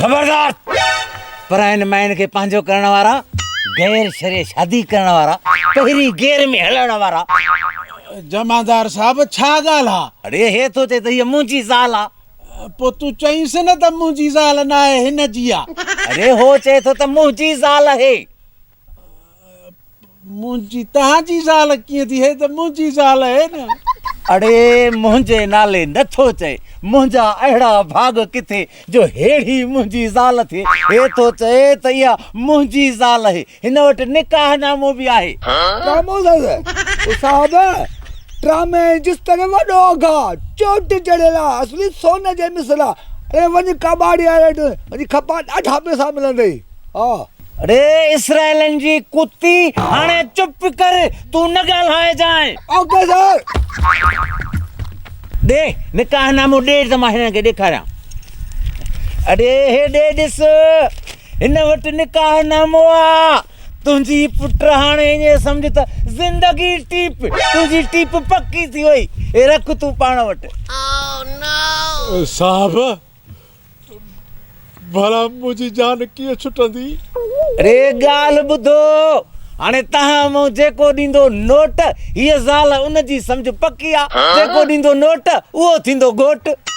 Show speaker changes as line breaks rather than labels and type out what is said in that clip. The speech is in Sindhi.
خبردار! پراين ماين کي پنهنجو ڪرڻ وارا، غير شرعي شادي ڪرڻ وارا، پهرين غير ۾ هلڻ وارا.
جمعدار صاحب ڇا ڳالهه آ؟
اڙي هي ٿو چئي ته هيء منهنجي زال آ.
پوء تون چئينس نه ته منهنجي زال ناهي هن جي آ.
اڙي هو چئي ٿو ته منهنجي زال اهي.
منهنجي توهان جي زال ڪيئن ٿي؟ هي ته منهنجي زال اهي نه.
اڙي منهنجي نالي نه ٿو چئي، منهنجا اهڙا ڀاڳ ڪٿي جو ههڙي منهنجي زال ٿئي. هي ٿو چئي ته اها منهنجي زال اهي. هن وٽ نڪاح نامو به آهي.
ٽرامو اٿس او صاحب، ٽرامي ۽ جست کي وڏو اگهه آ، چوٽ چڙهيل آ، اصلي سون جي مثل آ. اڙي وڃ ڪٻاڙي واري وٽ وڃي کپا ڏاڍا پئسا ملندئي. ها.
اڙي اسرائيلن جي ڪتي هاڻي چپ ڪر تون نه ڳالهائجانء.
Okay sir.
ڏي نڪاح نامو ڏي ته مان هنن کي ڏيکاريان. اڙي هيڏي ڏس هن وٽ نڪاح نامو آ. تنهنجي پٽ هاڻي ائين سمجهه ته زندگي ٽيپ تنهنجي ٽيپ پڪي ٿي وئي. هي رک تون پاڻ وٽ.
صاحب ڀلا منهنجي جان ڪيئن ڇٽندي؟
اڙي ڳالهه ٻڌو، هاڻي تهان مون جيڪو ڏيندو نوٽ، هيء زال ان جي سمجهه پڪي آ، جيڪو ڏيندو نوٽ، اهو ٿيندو گهوٽ.